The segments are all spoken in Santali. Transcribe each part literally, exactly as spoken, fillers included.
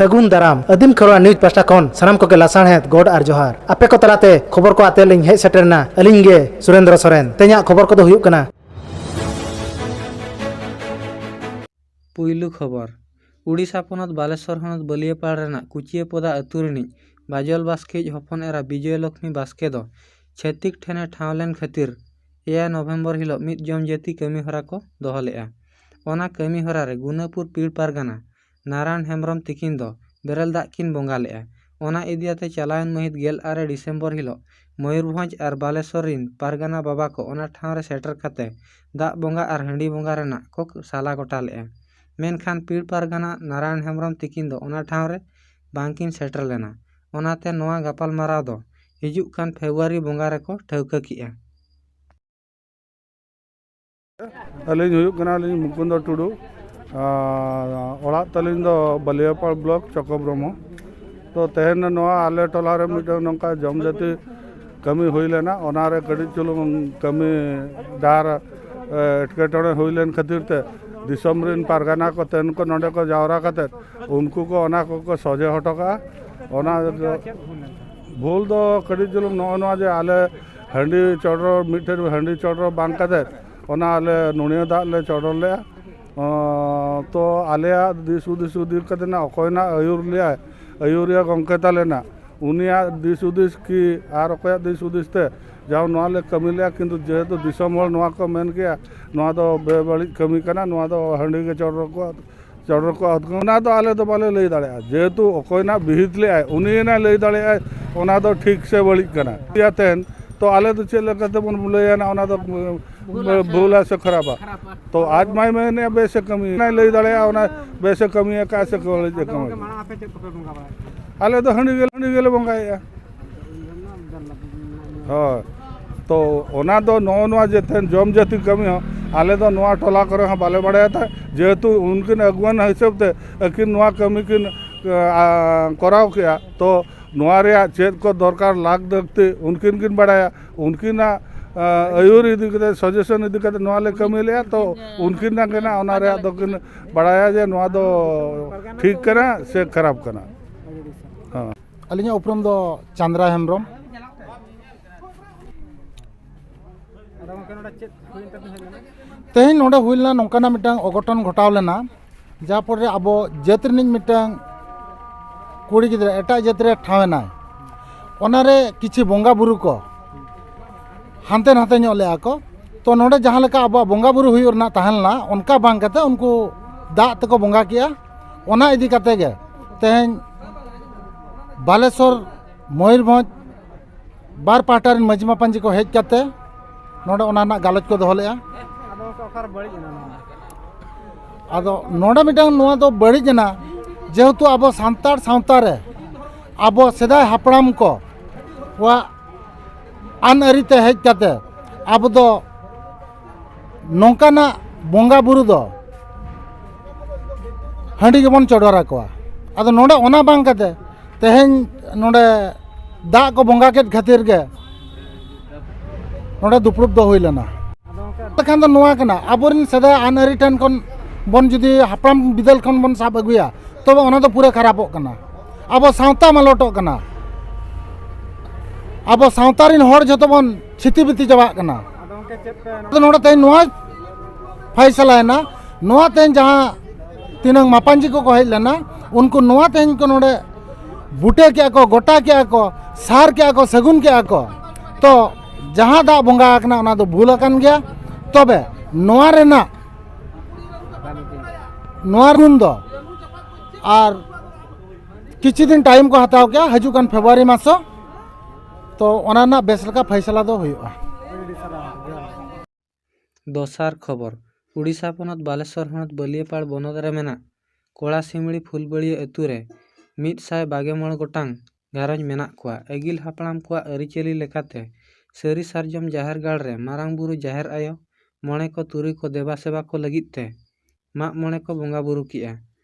ᱥᱟᱹᱜᱩᱱ ᱫᱟᱨᱟᱢ᱾ ᱟᱹᱫᱤᱢ ᱠᱷᱮᱨᱣᱟᱲ ᱱᱤᱭᱩᱡᱽ ᱯᱟᱦᱴᱟ ᱠᱷᱚᱱ ᱥᱟᱱᱟᱢ ᱠᱚᱜᱮ ᱞᱟᱥᱟᱲᱦᱮᱫ ᱜᱚᱰ ᱟᱨ ᱡᱚᱦᱟᱨ᱾ ᱟᱯᱮ ᱠᱚ ᱛᱟᱞᱟᱛᱮ ᱠᱷᱚᱵᱚᱨ ᱠᱚ ᱟᱛᱮ ᱞᱤᱧ ᱦᱮᱡ ᱥᱮᱴᱮᱨ ᱮᱱᱟ ᱟᱹᱞᱤᱧ ᱜᱮ ᱥᱩᱨᱮᱱᱫᱨᱚ ᱥᱚᱨᱮᱱ᱾ ᱛᱮᱦᱮᱧᱟᱜ ᱠᱷᱚᱵᱚᱨ ᱠᱚᱫᱚ ᱦᱩᱭᱩᱜ ᱠᱟᱱᱟ᱾ ᱯᱩᱭᱞᱩ ᱠᱷᱚᱵᱚᱨ᱾ ᱩᱰᱤᱥᱟ ᱯᱚᱱᱚᱛ ᱵᱟᱞᱮᱥᱚᱨ ᱦᱚᱱᱚᱛ ᱵᱟᱹᱞᱤᱭᱟᱹᱯᱟᱲ ᱨᱮᱱᱟᱜ ᱠᱩᱪᱤᱭᱟᱹᱯᱚᱫᱟ ᱟᱹᱛᱩ ᱨᱤᱱᱤᱡ ᱵᱟᱡᱚᱞ ᱵᱟᱥᱠᱮᱭᱤᱡ ᱦᱚᱯᱚᱱ ᱮᱨᱟ ᱵᱤᱡᱚᱭ ᱞᱚᱠᱷᱢᱤ ᱵᱟᱥᱠᱮ ᱫᱚ ᱪᱷᱟᱹᱛᱤᱠ ᱴᱷᱮᱱᱮ ᱴᱷᱟᱶ ᱞᱮᱱ ᱠᱷᱟᱹᱛᱤᱨ ᱮᱭᱟᱭ ᱱᱚᱵᱷᱮᱢᱵᱚᱨ ᱦᱤᱞᱚᱜ ᱢᱤᱫ ᱡᱚᱢ ᱡᱟᱹᱛᱤ ᱠᱟᱹᱢᱤ ᱦᱚᱨᱟ ᱠᱚ ᱫᱚᱦᱚ ᱞᱮᱫᱼᱟ᱾ ᱚᱱᱟ ᱠᱟᱹᱢᱤ ᱦᱚᱨᱟ ᱨᱮ ᱜᱩᱱᱟᱹᱯᱩᱨ ᱯᱤᱲ ᱯᱟᱨᱜᱟᱱᱟ ᱱᱟᱨᱟᱭᱚᱬ ᱦᱮᱢᱵᱽᱨᱚᱢ ᱛᱤᱠᱤᱱ ᱫᱚ ᱵᱮᱨᱮᱞ ᱫᱟᱜ ᱠᱤᱱ ᱵᱚᱸᱜᱟ ᱞᱮᱫᱼᱟ᱾ ᱚᱱᱟ ᱤᱫᱤᱭᱟᱛᱮ ᱪᱟᱞᱟᱣᱮᱱ ᱢᱟᱹᱦᱤᱛ ᱜᱮᱞ ᱟᱨᱮ ᱰᱤᱥᱮᱢᱵᱚᱨ ᱦᱤᱞᱚᱜ ᱢᱚᱭᱩᱨᱵᱷᱚᱸᱡᱽ ᱟᱨ ᱵᱟᱞᱮᱥᱚᱨ ᱨᱤᱱ ᱯᱟᱨᱜᱟᱱᱟ ᱵᱟᱵᱟ ᱠᱚ ᱚᱱᱟ ᱴᱷᱟᱶ ᱨᱮ ᱥᱮᱴᱮᱨ ᱠᱟᱛᱮ ᱫᱟᱜ ᱵᱚᱸᱜᱟ ᱟᱨ ᱦᱟᱺᱰᱤ ᱵᱚᱸᱜᱟ ᱨᱮᱱᱟᱜ ᱠᱚ ᱥᱟᱞᱟ ᱜᱚᱴᱟ ᱞᱮᱫᱼᱟ᱾ ᱢᱮᱱᱠᱷᱟᱱ ᱯᱤᱲ ᱯᱟᱨᱜᱟᱱᱟ ᱱᱟᱨᱟᱭᱚᱬ ᱦᱮᱢᱵᱽᱨᱚᱢ ᱛᱤᱠᱤᱱ ᱫᱚ ᱚᱱᱟ ᱴᱷᱟᱶ ᱨᱮ ᱵᱟᱝ ᱠᱤᱱ ᱥᱮᱴᱮᱨ ᱞᱮᱱᱟ᱾ ᱚᱱᱟᱛᱮ ᱱᱚᱣᱟ ᱜᱟᱯᱟᱞᱢᱟᱨᱟᱣ ᱫᱚ ᱦᱤᱡᱩᱜ ᱠᱟᱱ ᱯᱷᱮᱵᱽᱨᱩᱣᱟᱨᱤ ᱵᱚᱸᱜᱟ ᱨᱮᱠᱚ ᱴᱷᱟᱹᱣᱠᱟᱹ ᱠᱮᱫᱼᱟ᱾ ᱟᱹᱞᱤᱧ ᱦᱩᱭᱩᱜ ᱠᱟᱱᱟᱞᱤᱧ ᱢᱩᱠᱩᱱᱫᱚ ᱴᱩᱰᱩ᱾ ᱟᱨ ᱚᱲᱟᱜ ᱛᱟᱹᱞᱤᱧ ᱫᱚ ᱵᱟᱹᱞᱤᱭᱟᱹᱯᱟᱲ ᱵᱞᱚᱠ ᱪᱚᱠᱚᱵᱨᱚᱦᱢᱚ᱾ ᱛᱚ ᱛᱮᱦᱮᱧ ᱱᱚᱣᱟ ᱟᱞᱮ ᱴᱚᱞᱟ ᱨᱮ ᱢᱤᱫᱴᱟᱝ ᱱᱚᱝᱠᱟ ᱡᱚᱢ ᱡᱟᱹᱛᱤ ᱠᱟᱹᱢᱤ ᱦᱩᱭ ᱞᱮᱱᱟ, ᱚᱱᱟᱨᱮ ᱠᱟᱹᱴᱤᱡ ᱪᱩᱞᱩᱝ ᱠᱟᱹᱢᱤ ᱰᱟᱦᱟᱨ, ᱮ, ᱮᱴᱠᱮᱴᱚᱬᱮ ᱦᱩᱭ ᱞᱮᱱ ᱠᱷᱟᱹᱛᱤᱨ ᱛᱮ ᱫᱤᱥᱚᱢ ᱨᱮᱱ ᱯᱟᱨᱜᱟᱱᱟ ᱠᱚ ᱛᱮᱱ ᱠᱚ ᱱᱚᱰᱮ ᱠᱚ ᱡᱟᱣᱨᱟ ᱠᱟᱛᱮᱫ ᱩᱱᱠᱩ ᱠᱚ ᱚᱱᱟ ᱠᱚᱠᱚ ᱥᱚᱡᱷᱮ ᱦᱚᱴᱚ ᱠᱟᱜᱼᱟ᱾ ᱚᱱᱟ ᱫᱚ ᱵᱷᱩᱞ ᱫᱚ ᱠᱟᱹᱴᱤᱡ ᱪᱩᱞᱩᱝ ᱱᱚᱜᱼᱚ ᱱᱚᱣᱟ ᱡᱮ ᱟᱞᱮ ᱦᱟᱺᱰᱤ ᱪᱚᱰᱚᱨ, ᱢᱤᱫᱴᱷᱮᱱ ᱦᱟᱺᱰᱤ ᱪᱚᱰᱚᱨ ᱵᱟᱝ ᱠᱟᱛᱮᱫ ᱚᱱᱟ ᱟᱞᱮ ᱱᱚᱲᱤᱭᱟᱹ ᱫᱟᱜ ᱞᱮ ᱪᱚᱰᱚᱨ ᱞᱮᱜᱼᱟ᱾ ᱚ, ᱛᱚ ᱟᱞᱮᱭᱟᱜ ᱫᱤᱥ ᱦᱩᱫᱤᱥ ᱤᱫᱤ ᱠᱟᱛᱮ ᱱᱟᱜ ᱚᱠᱚᱭ ᱱᱟᱜ ᱟᱹᱭᱩᱨ ᱞᱮᱭᱟᱭ, ᱟᱹᱭᱩᱨᱤᱭᱟᱹ ᱜᱚᱢᱠᱮ ᱛᱟᱞᱮ ᱱᱟᱜ, ᱩᱱᱤᱭᱟᱜ ᱫᱤᱥ ᱦᱩᱫᱤᱥ ᱠᱤ ᱟᱨ ᱚᱠᱚᱭᱟᱜ ᱫᱤᱥ ᱦᱩᱫᱤᱥ ᱛᱮ ᱡᱟᱣ ᱱᱚᱣᱟ ᱞᱮ ᱠᱟᱹᱢᱤ ᱞᱮᱜᱼᱟ, ᱠᱤᱱᱛᱩ ᱡᱮᱦᱮᱛᱩ ᱫᱤᱥᱚᱢ ᱦᱚᱲ ᱱᱚᱣᱟ ᱠᱚ ᱢᱮᱱ ᱠᱮᱜᱼᱟ, ᱱᱚᱣᱟ ᱫᱚ ᱵᱮᱵᱟᱹᱲᱤᱡ ᱠᱟᱹᱢᱤ ᱠᱟᱱᱟ, ᱱᱚᱣᱟ ᱫᱚ ᱦᱟᱺᱰᱤ ᱜᱮ ᱪᱚᱰᱚᱨ ᱠᱚ ᱪᱚᱰᱚᱨ ᱠᱚ ᱟᱫ ᱠᱚ, ᱚᱱᱟ ᱫᱚ ᱟᱞᱮ ᱫᱚ ᱵᱟᱞᱮ ᱞᱟᱹᱭ ᱫᱟᱲᱮᱭᱟᱜᱼᱟ᱾ ᱡᱮᱦᱮᱛᱩ ᱚᱠᱚᱭ ᱱᱟᱜ ᱵᱤᱦᱤᱛ ᱞᱮᱜᱼᱟᱭ, ᱩᱱᱤ ᱱᱟᱜ ᱞᱟᱹᱭ ᱫᱟᱲᱮᱭᱟᱜᱼᱟᱭ ᱚᱱᱟ ᱫᱚ ᱴᱷᱤᱠ ᱥᱮ ᱵᱟᱹᱲᱤᱡ ᱠᱟᱱᱟ᱾ ᱤᱭᱟᱹ ᱛᱮᱱ, ᱛᱚ ᱟᱞᱮ ᱫᱚ ᱪᱮᱫ ᱞᱮᱠᱟ ᱛᱮᱵᱚᱱ ᱞᱟᱹᱭᱟ ᱱᱟᱜ ᱚᱱᱟ ᱫᱚ ᱵᱷᱩᱞᱟ ᱥᱮ ᱠᱷᱟᱨᱟᱯᱟ? ᱛᱚ ᱟᱡ ᱢᱟᱭ ᱢᱮᱱᱮᱫᱼᱟ ᱵᱮᱥᱮ ᱠᱟᱹᱢᱤ, ᱚᱱᱟᱭ ᱞᱟᱹᱭ ᱫᱟᱲᱮᱭᱟᱜᱼᱟ ᱚᱱᱟ ᱵᱮᱥᱮ ᱠᱟᱹᱢᱤ ᱟᱠᱟᱫᱼᱟ ᱥᱮ ᱵᱟᱹᱲᱤᱡ ᱮ ᱠᱟᱹᱢᱤ᱾ ᱟᱞᱮ ᱫᱚ ᱦᱟᱺᱰᱤ ᱜᱮ, ᱦᱟᱺᱰᱤ ᱜᱮᱞᱮ ᱵᱚᱸᱜᱟᱭᱮᱫᱼᱟ᱾ ᱦᱳᱭ᱾ ᱛᱚ ᱚᱱᱟ ᱫᱚ ᱱᱚᱜᱼᱚ ᱱᱚᱣᱟ ᱡᱮ ᱛᱮᱦᱮᱧ ᱡᱚᱢ ᱡᱟᱹᱛᱤ ᱠᱟᱹᱢᱤ ᱦᱚᱸ ᱟᱞᱮ ᱫᱚ ᱱᱚᱣᱟ ᱴᱚᱞᱟ ᱠᱚᱨᱮ ᱦᱚᱸ ᱵᱟᱞᱮ ᱵᱟᱲᱟᱭᱟ ᱛᱟᱦᱮᱸᱫ, ᱡᱮᱦᱮᱛᱩ ᱩᱱᱠᱤᱱ ᱟᱹᱜᱩᱣᱟᱹᱱ ᱦᱤᱥᱟᱹᱵ ᱛᱮ ᱟᱹᱠᱤᱱ ᱱᱚᱣᱟ ᱠᱟᱹᱢᱤ ᱠᱤᱱ, ᱟ, ᱠᱚᱨᱟᱣ ᱠᱮᱜᱼᱟ᱾ ᱛᱚ ᱱᱚᱣᱟ ᱨᱮᱭᱟᱜ ᱪᱮᱫ ᱠᱚ ᱫᱚᱨᱠᱟᱨ ᱞᱟᱹᱠ ᱞᱟᱹᱠᱛᱤ ᱩᱱᱠᱤᱱ ᱠᱤᱱ ᱵᱟᱲᱟᱭᱟ᱾ ᱩᱱᱠᱤᱱᱟᱜ ᱟᱹᱭᱩᱨ ᱤᱫᱤ ᱠᱟᱛᱮ, ᱥᱟᱡᱮᱥᱚᱱ ᱤᱫᱤ ᱠᱟᱛᱮ ᱱᱚᱣᱟ ᱞᱮ ᱠᱟᱹᱢᱤ ᱞᱮᱜᱼᱟ, ᱛᱚ ᱩᱱᱠᱤᱱ ᱱᱟᱝ ᱜᱮ ᱱᱟᱜ ᱚᱱᱟ ᱨᱮᱭᱟᱜ ᱫᱚᱠᱤᱱ ᱵᱟᱲᱟᱭᱟ ᱡᱮ ᱱᱚᱣᱟ ᱫᱚ ᱴᱷᱤᱠ ᱠᱟᱱᱟ ᱥᱮ ᱠᱷᱟᱨᱟᱯ ᱠᱟᱱᱟ᱾ ᱦᱮᱸ᱾ ᱟᱹᱞᱤᱧᱟᱜ ᱩᱯᱨᱩᱢ ᱫᱚ ᱪᱟᱸᱫᱽᱨᱟ ᱦᱮᱢᱵᱨᱚᱢ᱾ ᱛᱮᱦᱮᱧ ᱱᱚᱰᱮ ᱦᱩᱭ ᱞᱮᱱᱟ, ᱱᱚᱝᱠᱟᱱᱟᱜ ᱢᱤᱫᱴᱟᱝ ᱚᱜᱷᱚᱴᱚᱱ ᱜᱷᱚᱴᱟᱣ ᱞᱮᱱᱟ, ᱡᱟᱦᱟᱸ ᱯᱚᱨᱮ ᱟᱵᱚ ᱡᱟᱹᱛ ᱨᱤᱱᱤᱡ ᱢᱤᱫᱴᱟᱝ ᱠᱩᱲᱤ ᱜᱤᱫᱽᱨᱟᱹ ᱮᱴᱟᱜ ᱡᱟᱹᱛ ᱨᱮ ᱴᱷᱟᱶ ᱮᱱᱟᱭ᱾ ᱚᱱᱟᱨᱮ ᱠᱤᱪᱷᱩ ᱵᱚᱸᱜᱟ ᱵᱩᱨᱩ ᱠᱚ ᱦᱟᱱᱛᱮ ᱱᱟᱛᱮ ᱧᱚᱜ ᱞᱮᱜᱼᱟ ᱠᱚ᱾ ᱛᱚ ᱱᱚᱰᱮ ᱡᱟᱦᱟᱸ ᱞᱮᱠᱟ ᱟᱵᱚᱣᱟᱜ ᱵᱚᱸᱜᱟ ᱵᱩᱨᱩ ᱦᱩᱭᱩᱜ ᱨᱮᱱᱟᱜ ᱛᱟᱦᱮᱸ ᱞᱮᱱᱟ, ᱚᱱᱠᱟ ᱵᱟᱝ ᱠᱟᱛᱮ ᱩᱱᱠᱩ ᱫᱟᱜ ᱛᱮᱠᱚ ᱵᱚᱸᱜᱟ ᱠᱮᱜᱼᱟ᱾ ᱚᱱᱟ ᱤᱫᱤ ᱠᱟᱛᱮ ᱜᱮ ᱛᱮᱦᱮᱧ ᱵᱟᱞᱮᱥᱚᱨ, ᱢᱚᱭᱩᱨᱵᱷᱚᱸᱡᱽ ᱵᱟᱨ ᱯᱟᱦᱴᱟ ᱨᱮᱱ ᱢᱟᱹᱡᱷᱤ ᱢᱟᱯᱟᱧᱡᱤ ᱠᱚ ᱦᱮᱡ ᱠᱟᱛᱮ ᱱᱚᱰᱮ ᱚᱱᱟ ᱨᱮᱱᱟᱜ ᱜᱟᱞᱚᱪ ᱠᱚ ᱫᱚᱦᱚ ᱞᱮᱜᱼᱟ᱾ ᱟᱫᱚ ᱜᱚᱢᱠᱮ, ᱚᱠᱟᱨᱮ ᱵᱟᱹᱲᱤᱡ ᱮᱱᱟ ᱱᱚᱣᱟ? ᱟᱫᱚ ᱱᱚᱰᱮ ᱢᱤᱫᱴᱟᱝ ᱱᱚᱣᱟ ᱫᱚ ᱵᱟᱹᱲᱤᱡ ᱮᱱᱟ, ᱡᱮᱦᱮᱛᱩ ᱟᱵᱚ ᱥᱟᱱᱛᱟᱲ ᱥᱟᱶᱛᱟ ᱨᱮ ᱟᱵᱚ ᱥᱮᱫᱟᱭ ᱦᱟᱯᱲᱟᱢ ᱠᱚᱣᱟᱜ ᱟᱹᱱ ᱟᱹᱨᱤ ᱛᱮ ᱦᱮᱡ ᱠᱟᱛᱮ ᱟᱵᱚ ᱫᱚ ᱱᱚᱝᱠᱟᱱᱟᱜ ᱵᱚᱸᱜᱟ ᱵᱩᱨᱩ ᱫᱚ ᱦᱟᱺᱰᱤ ᱜᱮᱵᱚᱱ ᱪᱚᱰᱚᱨ ᱟᱠᱚᱣᱟ᱾ ᱟᱫᱚ ᱱᱚᱰᱮ ᱚᱱᱟ ᱵᱟᱝ ᱠᱟᱛᱮ ᱛᱮᱦᱮᱧ ᱱᱚᱰᱮ ᱫᱟᱜ ᱠᱚ ᱵᱚᱸᱜᱟ ᱠᱮᱫ ᱠᱷᱟᱹᱛᱤᱨ ᱜᱮ ᱱᱚᱰᱮ ᱫᱩᱯᱲᱩᱵ ᱫᱚ ᱦᱩᱭ ᱞᱮᱱᱟ᱾ ᱛᱚᱠᱷᱟᱱ ᱫᱚ ᱱᱚᱣᱟ ᱠᱟᱱᱟ, ᱟᱵᱚᱨᱮᱱ ᱥᱮᱫᱟᱭ ᱟᱹᱱ ᱟᱹᱨᱤ ᱴᱷᱮᱱ ᱠᱷᱚᱱ ᱵᱚᱱ ᱡᱩᱫᱤ ᱦᱟᱯᱲᱟᱢ ᱵᱤᱫᱟᱹᱞ ᱠᱷᱚᱱ ᱵᱚᱱ ᱥᱟᱵ ᱟᱹᱜᱩᱭᱟ, ᱛᱚᱵᱮ ᱚᱱᱟ ᱫᱚ ᱯᱩᱨᱟᱹ ᱠᱷᱟᱨᱟᱯᱚᱜ ᱠᱟᱱᱟ᱾ ᱟᱵᱚ ᱥᱟᱶᱛᱟ ᱢᱟᱞᱚᱴᱚᱜ ᱠᱟᱱᱟ᱾ ᱟᱵᱚ ᱥᱟᱶᱛᱟ ᱨᱮᱱ ᱦᱚᱲ ᱡᱷᱚᱛᱚ ᱵᱚᱱ ᱪᱷᱤᱛᱤ ᱵᱤᱛᱤ ᱪᱟᱵᱟᱜ ᱠᱟᱱᱟ᱾ ᱟᱫᱚ ᱜᱚᱢᱠᱮ, ᱪᱮᱫ ᱯᱮ ᱟᱫᱚ ᱱᱚᱰᱮ ᱛᱮᱦᱮᱧ ᱱᱚᱣᱟ ᱯᱷᱟᱭᱥᱟᱞᱟᱭᱮᱱᱟ, ᱱᱚᱣᱟ ᱛᱮᱦᱮᱧ ᱡᱟᱦᱟᱸ ᱛᱤᱱᱟᱹᱝ ᱢᱟᱯᱟᱧᱡᱤ ᱠᱚᱠᱚ ᱦᱮᱡ ᱞᱮᱱᱟ, ᱩᱱᱠᱩ ᱱᱚᱣᱟ ᱛᱮᱦᱮᱧ ᱠᱚ ᱱᱚᱰᱮ ᱵᱩᱴᱟᱹ ᱠᱮᱜᱼᱟ ᱠᱚ, ᱜᱚᱴᱟ ᱠᱮᱜᱼᱟ ᱠᱚ, ᱥᱟᱨ ᱠᱮᱜᱼᱟ ᱠᱚ, ᱥᱟᱹᱜᱩᱱ ᱠᱮᱜᱼᱟ ᱠᱚ᱾ ᱛᱚ ᱡᱟᱦᱟᱸ ᱫᱟᱜ ᱵᱚᱸᱜᱟ ᱟᱠᱟᱱᱟ, ᱚᱱᱟ ᱫᱚ ᱵᱷᱩᱞ ᱟᱠᱟᱱ ᱜᱮᱭᱟ᱾ ᱛᱚᱵᱮ ᱱᱚᱣᱟ ᱨᱮᱱᱟᱜ, ᱱᱚᱣᱟ ᱜᱩᱱ ᱫᱚ ᱟᱨ ᱠᱤᱪᱷᱩ ᱫᱤᱱ ᱴᱟᱭᱤᱢ ᱠᱚ ᱦᱟᱛᱟᱣ ᱠᱮᱜᱼᱟ, ᱦᱤᱡᱩᱜ ᱠᱟᱱ ᱯᱷᱮᱵᱽᱨᱩᱣᱟᱨᱤ ᱢᱟᱥ ᱦᱚᱸ᱾ ᱛᱚ ᱚᱱᱟ ᱨᱮᱱᱟᱜ ᱵᱮᱥ ᱞᱮᱠᱟ ᱯᱷᱟᱭᱥᱟᱞᱟ ᱫᱚ ᱦᱩᱭᱩᱜᱼᱟ᱾ ᱫᱚᱥᱟᱨ ᱠᱷᱚᱵᱚᱨ, ᱩᱰᱤᱥᱟ ᱯᱚᱱᱚᱛ ᱵᱟᱞᱮᱥᱚᱨ ᱦᱚᱱᱚᱛ ᱵᱟᱹᱞᱤᱭᱟᱹᱯᱟᱲ ᱵᱚᱱᱚᱛ ᱨᱮ ᱢᱮᱱᱟᱜ ᱠᱚᱲᱟ ᱥᱤᱢᱲᱤ ᱯᱷᱩᱞᱵᱟᱹᱲᱤᱭᱟᱹ ᱟᱹᱛᱩ ᱨᱮ ᱢᱤᱫ ᱥᱟᱭ ᱵᱟᱜᱮ ᱢᱚᱬᱮ ᱜᱚᱴᱟᱝ ᱜᱷᱟᱨᱚᱸᱡᱽ ᱢᱮᱱᱟᱜ ᱠᱚᱣᱟ᱾ ᱟᱹᱜᱤᱞ ᱦᱟᱯᱲᱟᱢ ᱠᱚᱣᱟᱜ ᱟᱹᱨᱤᱪᱟᱹᱞᱤ ᱞᱮᱠᱟᱛᱮ ᱥᱟᱹᱨᱤ ᱥᱟᱨᱡᱚᱢ ᱡᱟᱦᱮᱨ ᱜᱟᱲ ᱨᱮ ᱢᱟᱨᱟᱝ ᱵᱩᱨᱩ, ᱡᱟᱦᱮᱨ ᱟᱭᱳ, ᱢᱚᱬᱮ ᱠᱚ ᱛᱩᱨᱩᱭ ᱠᱚ ᱫᱮᱵᱟ ᱥᱮᱵᱟ ᱠᱚ ᱞᱟᱹᱜᱤᱫ ᱛᱮ ᱢᱟᱜ ᱢᱚᱬᱮ ᱠᱚ ᱵᱚᱸᱜᱟ ᱵᱩᱨᱩ ᱠᱮᱜᱼᱟ᱾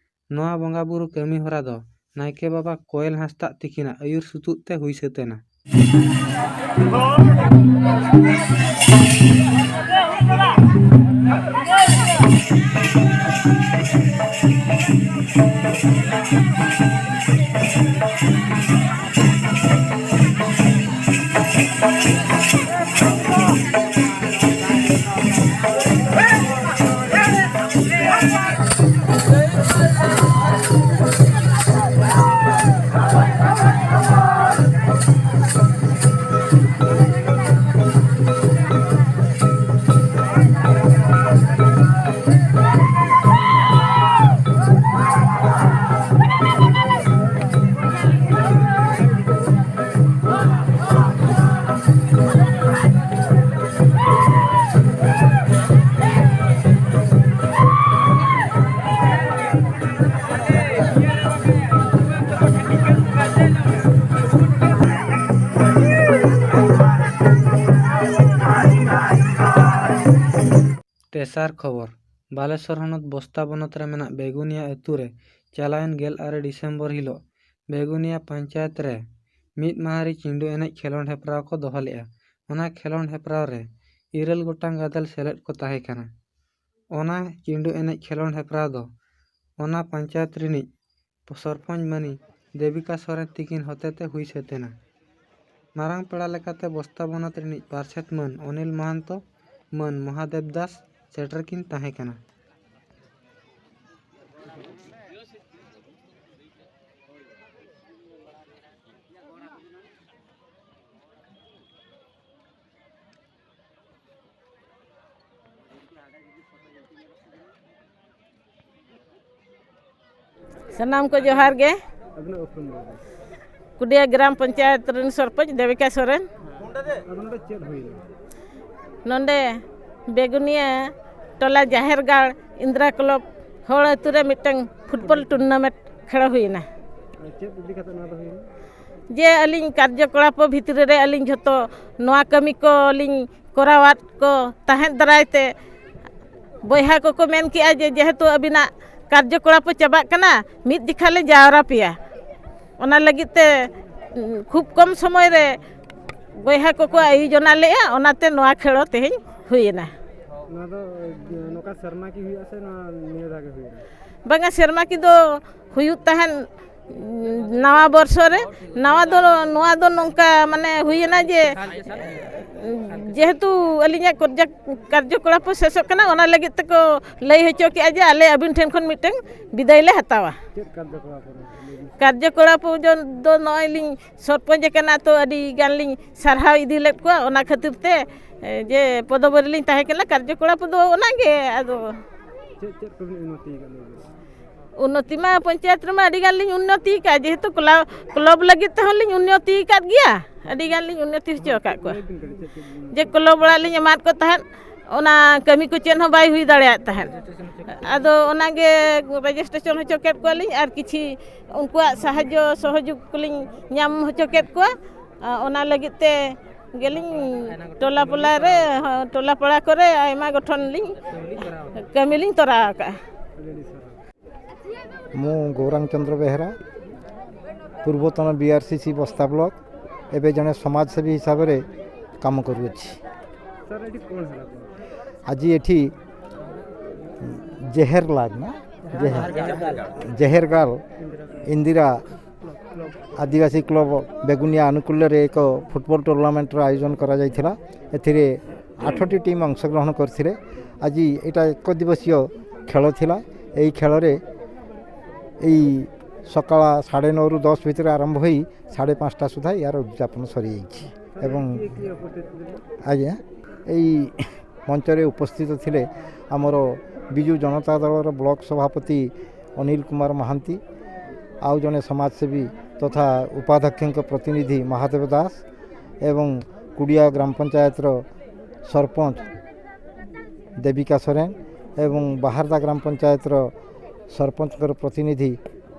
ᱱᱚᱣᱟ ᱵᱚᱸᱜᱟ ᱵᱩᱨᱩ ᱠᱟᱹᱢᱤ ᱦᱚᱨᱟ ᱫᱚ ᱱᱟᱭᱠᱮ ᱵᱟᱵᱟ ᱠᱚᱭᱮᱞ ᱦᱟᱸᱥᱫᱟᱜ ᱛᱤᱠᱤᱱᱟᱜ ᱟᱹᱭᱩᱨ ᱥᱩᱛᱩᱜ ᱛᱮ ᱦᱩᱭ ᱥᱟᱹᱛ ᱮᱱᱟ᱾ ᱛᱮᱥᱟᱨ ᱠᱷᱚᱵᱚᱨ, ᱵᱟᱞᱮᱥᱚᱨ ᱦᱚᱱᱚᱛ ᱵᱚᱥᱛᱟ ᱵᱚᱱᱚᱛ ᱨᱮ ᱢᱮᱱᱟᱜ ᱵᱮᱜᱩᱱᱤᱭᱟ ᱟᱹᱛᱩ ᱨᱮ ᱪᱟᱞᱟᱣᱮᱱ ᱜᱮᱞ ᱟᱨᱮ ᱰᱤᱥᱮᱢᱵᱚᱨ ᱦᱤᱞᱳᱜ ᱵᱮᱜᱩᱱᱤᱭᱟ ᱯᱚᱧᱪᱟᱭᱮᱛ ᱨᱮ ᱢᱤᱫ ᱢᱟᱦᱟ ᱨᱮ ᱪᱤᱸᱰᱩ ᱮᱱᱮᱡ ᱠᱷᱮᱞᱳᱰ ᱦᱮᱯᱨᱟᱣ ᱠᱚ ᱫᱚᱦᱚ ᱞᱮᱫᱼᱟ᱾ ᱚᱱᱟ ᱠᱷᱮᱞᱳᱰ ᱦᱮᱯᱨᱟᱣ ᱨᱮ ᱤᱨᱟᱹᱞ ᱜᱚᱴᱟᱝ ᱜᱟᱫᱮᱞ ᱥᱮᱞᱮᱫ ᱠᱚ ᱛᱟᱦᱮᱸ ᱠᱟᱱᱟ᱾ ᱚᱱᱟ ᱪᱤᱸᱰᱩ ᱮᱱᱮᱡ ᱠᱷᱮᱞᱳᱰ ᱦᱮᱯᱨᱟᱣ ᱫᱚ ᱚᱱᱟ ᱯᱚᱧᱪᱟᱭᱮᱛ ᱨᱤᱱᱤᱡ ᱥᱚᱨᱯᱚᱧᱪ ᱢᱟᱹᱱᱤ ᱫᱮᱵᱤᱠᱟ ᱥᱚᱨᱮᱱ ᱛᱤᱠᱤᱱ ᱦᱚᱛᱮᱛᱮ ᱦᱩᱭ ᱥᱟᱹᱛ ᱮᱱᱟ᱾ ᱢᱟᱨᱟᱝ ᱯᱮᱲᱟ ᱞᱮᱠᱟᱛᱮ ᱵᱚᱥᱛᱟ ᱵᱚᱱᱚᱛ ᱨᱤᱱᱤᱡ ᱯᱟᱨᱥᱮᱛ ᱢᱟᱹᱱ ᱚᱱᱤᱞ ᱢᱚᱦᱟᱱᱛᱚ, ᱢᱟᱹᱱ ᱢᱚᱦᱟᱫᱮᱵ ᱫᱟᱥ ᱥᱮᱴᱮᱨ ᱠᱤᱱ ᱛᱟᱦᱮᱸ ᱠᱟᱱᱟ᱾ ᱥᱟᱱᱟᱢ ᱠᱚ ᱡᱚᱦᱟᱨ ᱜᱮ᱾ ᱟᱹᱵᱤᱱᱟᱜ ᱩᱯᱨᱩᱢ ᱞᱟᱹᱭ ᱵᱤᱱ᱾ ᱠᱩᱰᱤᱭᱟ ᱜᱨᱟᱢ ᱯᱚᱧᱪᱟᱭᱮᱛ ᱨᱮᱱ ᱥᱚᱨᱯᱚᱧᱪ ᱫᱮᱵᱤᱠᱟ ᱥᱚᱨᱮᱱ᱾ ᱟᱫᱚ ᱱᱚᱰᱮ ᱪᱮᱫ ᱦᱩᱭᱱᱟ? ᱱᱚᱰᱮ ᱵᱮᱜᱩᱱᱤᱭᱟ ᱴᱚᱞᱟ ᱡᱟᱦᱮᱨ ᱜᱟᱲ ᱤᱱᱫᱨᱟ ᱠᱞᱚᱵ ᱦᱚᱲ ᱟᱹᱛᱩ ᱨᱮ ᱢᱤᱫᱴᱟᱝ ᱯᱷᱩᱴᱵᱚᱞ ᱴᱩᱨᱱᱟᱢᱮᱱᱴ ᱠᱷᱮᱞ ᱦᱩᱭᱱᱟ᱾ ᱟᱨ ᱪᱮᱫ ᱤᱫᱤ ᱠᱟᱛᱮ ᱱᱚᱣᱟ ᱫᱚ ᱦᱩᱭᱱᱟ? ᱡᱮ ᱟᱹᱞᱤᱧ ᱠᱟᱨᱡᱚᱠᱚᱞᱟᱯ ᱵᱷᱤᱛᱨᱤ ᱨᱮ ᱟᱹᱞᱤᱧ ᱡᱷᱚᱛᱚ ᱱᱚᱣᱟ ᱠᱟᱹᱢᱤ ᱠᱚ ᱞᱤᱧ ᱠᱚᱨᱟᱣᱟᱫ ᱠᱚ ᱛᱟᱦᱮᱸᱫ ᱫᱟᱨᱟᱭ ᱛᱮ, ᱵᱚᱭᱦᱟ ᱠᱚᱠᱚ ᱢᱮᱱ ᱠᱮᱜᱼᱟ ᱡᱮ ᱡᱮᱦᱮᱛᱩ ᱟᱹᱵᱤᱱᱟᱜ ᱠᱟᱨᱡᱚᱠᱚᱞᱟᱯ ᱪᱟᱵᱟᱜ ᱠᱟᱱᱟ, ᱢᱤᱫ ᱡᱮᱠᱷᱟ ᱞᱮ ᱡᱟᱣᱨᱟ ᱯᱮᱭᱟ᱾ ᱚᱱᱟ ᱞᱟᱹᱜᱤᱫ ᱛᱮ ᱠᱷᱩᱵ ᱠᱚᱢ ᱥᱚᱢᱚᱭ ᱨᱮ ᱵᱚᱭᱦᱟ ᱠᱚᱠᱚ ᱟᱭᱳᱡᱚᱱᱟ ᱞᱮᱫᱼᱟ, ᱚᱱᱟᱛᱮ ᱱᱚᱣᱟ ᱠᱷᱮᱞᱳ ᱛᱮᱦᱮᱧ ᱦᱩᱭᱮᱱᱟ᱾ ᱱᱚᱣᱟ ᱫᱚ ᱱᱚᱝᱠᱟ ᱥᱮᱨᱢᱟ ᱠᱤ ᱦᱩᱭᱩᱜᱼᱟ ᱥᱮ ᱱᱚᱣᱟ ᱱᱤᱭᱟᱹ ᱫᱷᱟᱣ ᱜᱮ ᱦᱩᱭᱩᱜᱼᱟ? ᱵᱟᱝᱟ, ᱥᱮᱨᱢᱟ ᱠᱤ ᱫᱚ ᱦᱩᱭᱩᱜ ᱛᱟᱦᱮᱸᱱ ᱱᱟᱣᱟ ᱵᱚᱨᱥᱚ ᱨᱮ᱾ ᱱᱟᱣᱟ ᱫᱚ, ᱱᱚᱣᱟ ᱫᱚ ᱱᱚᱝᱠᱟ ᱢᱟᱱᱮ ᱦᱩᱭᱮᱱᱟ ᱡᱮ, ᱡᱮᱦᱮᱛᱩ ᱟᱹᱞᱤᱧᱟᱜ ᱠᱚᱨᱡᱟ-, ᱠᱟᱨᱡᱚᱠᱚᱞᱟᱯ ᱦᱚᱸ ᱥᱮᱥᱚᱜ ᱠᱟᱱᱟ, ᱚᱱᱟ ᱞᱟᱹᱜᱤᱫ ᱛᱮᱠᱚ ᱞᱟᱹᱭ ᱦᱚᱪᱚ ᱠᱮᱜᱼᱟ ᱡᱮ ᱟᱞᱮ ᱟᱹᱵᱤᱱ ᱴᱷᱮᱱ ᱠᱷᱚᱱ ᱢᱤᱫᱴᱟᱝ ᱵᱤᱫᱟᱹᱭ ᱞᱮ ᱦᱟᱛᱟᱣᱟ᱾ ᱪᱮᱫ ᱠᱟᱨᱡᱚᱠᱚᱞᱟᱯ ᱫᱚ? ᱠᱟᱨᱡᱚᱠᱚᱞᱟᱯ ᱫᱚ ᱱᱚᱜᱼᱚᱭ ᱞᱤᱧ ᱥᱚᱨᱯᱚᱧᱪ ᱟᱠᱟᱱᱟ, ᱛᱚ ᱟᱹᱰᱤ ᱜᱟᱱ ᱞᱤᱧ ᱥᱟᱨᱦᱟᱣ ᱤᱫᱤ ᱞᱮᱫ ᱠᱚᱣᱟ᱾ ᱚᱱᱟ ᱠᱷᱟᱹᱛᱤᱨ ᱛᱮ, ᱮ, ᱡᱮ ᱯᱚᱫᱚᱵᱤ ᱨᱮᱞᱤᱧ ᱛᱟᱦᱮᱸ ᱠᱟᱱᱟ, ᱠᱟᱨᱡᱚᱠᱚᱞᱟᱯ ᱫᱚ ᱚᱱᱟᱜᱮ᱾ ᱟᱫᱚ ᱪᱮᱫ ᱪᱮᱫ ᱠᱚᱵᱤᱱ ᱩᱱᱱᱚᱛᱤ ᱟᱠᱟᱫ ᱞᱟᱹᱭ ᱵᱤᱱ? ᱩᱱᱱᱚᱛᱤ ᱢᱟ ᱯᱚᱧᱪᱟᱭᱮᱛ ᱨᱮᱢᱟ ᱟᱹᱰᱤ ᱜᱟᱱ ᱞᱤᱧ ᱩᱱᱱᱚᱛᱤ ᱟᱠᱟᱫ, ᱡᱮᱦᱮᱛᱩ ᱠᱞᱟᱵᱽ, ᱠᱞᱟᱵᱽ ᱞᱟᱹᱜᱤᱫ ᱛᱮᱦᱚᱸ ᱞᱤᱧ ᱩᱱᱱᱚᱛᱤ ᱟᱠᱟᱫ ᱜᱮᱭᱟ, ᱟᱹᱰᱤ ᱜᱟᱱ ᱞᱤᱧ ᱩᱱᱱᱚᱛᱤ ᱦᱚᱪᱚ ᱟᱠᱟᱫ ᱠᱚᱣᱟ᱾ ᱞᱟᱹᱭ ᱵᱤᱱ ᱠᱟᱹᱴᱤᱡ, ᱪᱮᱫ ᱪᱮᱫ ᱵᱤᱱ ᱡᱮ ᱠᱞᱟᱵᱽ ᱚᱲᱟᱜ ᱞᱤᱧ ᱮᱢᱟᱫ ᱠᱚ ᱛᱟᱦᱮᱸᱫ, ᱚᱱᱟ ᱠᱟᱹᱢᱤ ᱠᱚ ᱪᱮᱫ ᱦᱚᱸ ᱵᱟᱭ ᱦᱩᱭ ᱫᱟᱲᱮᱭᱟᱜ ᱛᱟᱦᱮᱸᱫ᱾ ᱟᱫᱚ ᱚᱱᱟᱜᱮ ᱨᱮᱡᱤᱥᱴᱨᱮᱥᱚᱱ ᱦᱚᱪᱚ ᱠᱮᱫ ᱠᱚᱣᱟᱞᱤᱧ ᱟᱨ ᱠᱤᱪᱷᱤ ᱩᱱᱠᱩᱣᱟᱜ ᱥᱟᱦᱟᱡᱽᱡᱚ ᱥᱚᱦᱚᱡᱳᱜᱽ ᱠᱚᱞᱤᱧ ᱧᱟᱢ ᱦᱚᱪᱚ ᱠᱮᱫ ᱠᱚᱣᱟ᱾ ᱟ, ᱚᱱᱟ ᱞᱟᱹᱜᱤᱫ ᱛᱮ ᱜᱮᱞᱤᱧ ᱴᱚᱞᱟ ᱯᱚᱞᱟ ᱨᱮ, ᱦᱚᱸ, ᱴᱚᱞᱟ ᱯᱟᱲᱟ ᱠᱚᱨᱮ ᱟᱭᱢᱟ ᱜᱚᱴᱷᱚᱱ ᱞᱤᱧ ᱠᱟᱹᱢᱤ ᱞᱤᱧ ᱛᱚᱨᱟᱣ ᱟᱠᱟᱫᱼᱟ᱾ ମୁଁ ଗୌରାଙ୍ଗ ଚନ୍ଦ୍ର ବେହେରା, ପୂର୍ବତନ ବି ଆର୍ ସି ସି ବସ୍ତା ବ୍ଲକ, ଏବେ ଜଣେ ସମାଜସେବୀ ହିସାବରେ କାମ କରୁଅଛି। ସାର୍, ଏଠି କ'ଣ ହେଲା କ'ଣ? ଆଜି ଏଠି ଜେହେର ଲାଗ ନା, ଜେହେର, ଜେହେରଗାଲ ଇନ୍ଦିରା ଆଦିବାସୀ କ୍ଲବ ବେଗୁନିଆ ଆନୁକୂଲ୍ୟରେ ଏକ ଫୁଟବଲ ଟୁର୍ଣ୍ଣାମେଣ୍ଟର ଆୟୋଜନ କରାଯାଇଥିଲା। ଏଥିରେ ଆଠଟି ଟିମ୍ ଅଂଶଗ୍ରହଣ କରିଥିଲେ। ଆଜି ଏଇଟା ଏକ ଦିବସୀୟ ଖେଳ ଥିଲା। ଏହି ଖେଳରେ ଏଇ ସକାଳ ସାଢ଼େ ନଅରୁ ଦଶ ଭିତରେ ଆରମ୍ଭ ହୋଇ ସାଢ଼େ ପାଞ୍ଚଟା ସୁଦ୍ଧା ଏହାର ଉଦ୍ଯାପନ ସରିଯାଇଛି। ଏବଂ ଆଜ୍ଞା, ଏଇ ମଞ୍ଚରେ ଉପସ୍ଥିତ ଥିଲେ ଆମର ବିଜୁ ଜନତା ଦଳର ବ୍ଲକ ସଭାପତି ଅନିଲ କୁମାର ମହାନ୍ତି, ଆଉ ଜଣେ ସମାଜସେବୀ ତଥା ଉପାଧ୍ୟକ୍ଷଙ୍କ ପ୍ରତିନିଧି ମହାଦେବ ଦାସ ଏବଂ କୁଡ଼ିଆ ଗ୍ରାମ ପଞ୍ଚାୟତର ସରପଞ୍ଚ ଦେବିକା ସୋରେନ ଏବଂ ବାହାରଦା ଗ୍ରାମ ପଞ୍ଚାୟତର ସରପଞ୍ଚଙ୍କର ପ୍ରତିନିଧି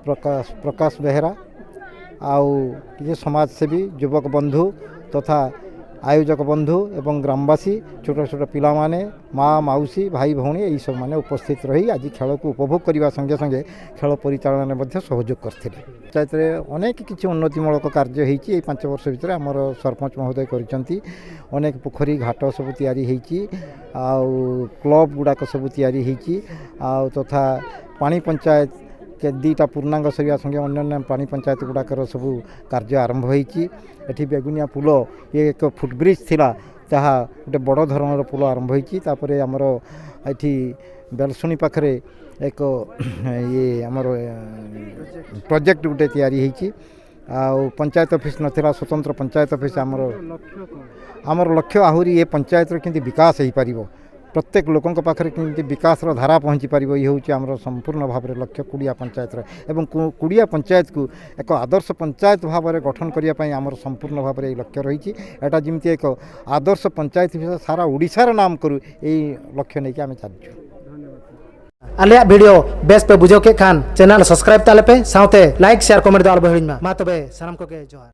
ପ୍ରକାଶ, ପ୍ରକାଶ ବେହେରା, ଆଉ କିଛି ସମାଜସେବୀ, ଯୁବକ ବନ୍ଧୁ ତଥା ଆୟୋଜକ ବନ୍ଧୁ ଏବଂ ଗ୍ରାମବାସୀ, ଛୋଟ ଛୋଟ ପିଲାମାନେ, ମା, ମାଉସୀ, ଭାଇ, ଭଉଣୀ, ଏହିସବୁ ମାନେ ଉପସ୍ଥିତ ରହି ଆଜି ଖେଳକୁ ଉପଭୋଗ କରିବା ସଙ୍ଗେ ସଙ୍ଗେ ଖେଳ ପରିଚାଳନାରେ ମଧ୍ୟ ସହଯୋଗ କରିଥିଲେ। ପଞ୍ଚାୟତରେ ଅନେକ କିଛି ଉନ୍ନତିମୂଳକ କାର୍ଯ୍ୟ ହେଇଛି। ଏଇ ପାଞ୍ଚ ବର୍ଷ ଭିତରେ ଆମର ସରପଞ୍ଚ ମହୋଦୟ କରିଛନ୍ତି। ଅନେକ ପୋଖରୀ ଘାଟ ସବୁ ତିଆରି ହେଇଛି, ଆଉ କ୍ଲବ୍ ଗୁଡ଼ାକ ସବୁ ତିଆରି ହେଇଛି, ଆଉ ତଥା ପାଣି ପଞ୍ଚାୟତ କେ-, ଦୁଇଟା ପୂର୍ଣ୍ଣାଙ୍ଗ ସରିବା ସଙ୍ଗେ ଅନ୍ୟାନ୍ୟ ପାଣି ପଞ୍ଚାୟତ ଗୁଡ଼ାକର ସବୁ କାର୍ଯ୍ୟ ଆରମ୍ଭ ହେଇଛି। ଏଠି ବେଗୁନିଆ ପୁଲ, ଇଏ ଏକ ଫୁଟବ୍ରିଜ୍ ଥିଲା, ତାହା ଗୋଟେ ବଡ଼ ଧରଣର ପୁଲ ଆରମ୍ଭ ହେଇଛି। ତାପରେ ଆମର ଏଠି ବେଲସୁଣି ପାଖରେ ଏକ ଇଏ ଆମର ପ୍ରୋଜେକ୍ଟ ଗୋଟେ ତିଆରି ହେଇଛି। ଆଉ ପଞ୍ଚାୟତ ଅଫିସ୍ ନଥିଲା, ସ୍ୱତନ୍ତ୍ର ପଞ୍ଚାୟତ ଅଫିସ୍ ଆମର। ଆମର ଲକ୍ଷ୍ୟ ଆହୁରି ଏ ପଞ୍ଚାୟତର କେମିତି ବିକାଶ ହେଇପାରିବ, ପ୍ରତ୍ୟେକ ଲୋକଙ୍କ ପାଖରେ କେମିତି ବିକାଶର ଧାରା ପହଞ୍ଚିପାରିବ, ଇଏ ହେଉଛି ଆମର ସମ୍ପୂର୍ଣ୍ଣ ଭାବରେ ଲକ୍ଷ୍ୟ କୁଡ଼ିଆ ପଞ୍ଚାୟତର। ଏବଂ କୁ- କୁଡ଼ିଆ ପଞ୍ଚାୟତକୁ ଏକ ଆଦର୍ଶ ପଞ୍ଚାୟତ ଭାବରେ ଗଠନ କରିବା ପାଇଁ ଆମର ସମ୍ପୂର୍ଣ୍ଣ ଭାବରେ ଏଇ ଲକ୍ଷ୍ୟ ରହିଛି। ଏଇଟା ଯେମିତି ଏକ ଆଦର୍ଶ ପଞ୍ଚାୟତ ହିସାବରେ ସାରା ଓଡ଼ିଶାର ନାମ କରୁ, ଏଇ ଲକ୍ଷ୍ୟ ନେଇକି ଆମେ ଚାଲିଛୁ। ᱟᱞᱮᱭᱟᱜ ᱵᱷᱤᱰᱤᱭᱳ ᱵᱮᱥ ᱯᱮ ᱵᱩᱡᱷᱟᱹᱣ ᱠᱮᱫ ᱠᱷᱟᱱ ᱪᱮᱱᱮᱞ ᱥᱟᱵᱥᱠᱨᱟᱭᱤᱵ ᱛᱟᱞᱮ ᱯᱮ, ᱥᱟᱶᱛᱮ ᱞᱟᱭᱤᱠ, ᱥᱮᱭᱟᱨ, ᱠᱚᱢᱮᱱᱴ ᱫᱚ ᱟᱞᱚ ᱯᱮ ᱦᱤᱲᱤᱧ ᱢᱟ᱾ ᱢᱟ ᱛᱚᱵᱮ ᱥᱟᱱᱟᱢ ᱠᱚᱜᱮ ᱡᱚᱦᱟᱨ᱾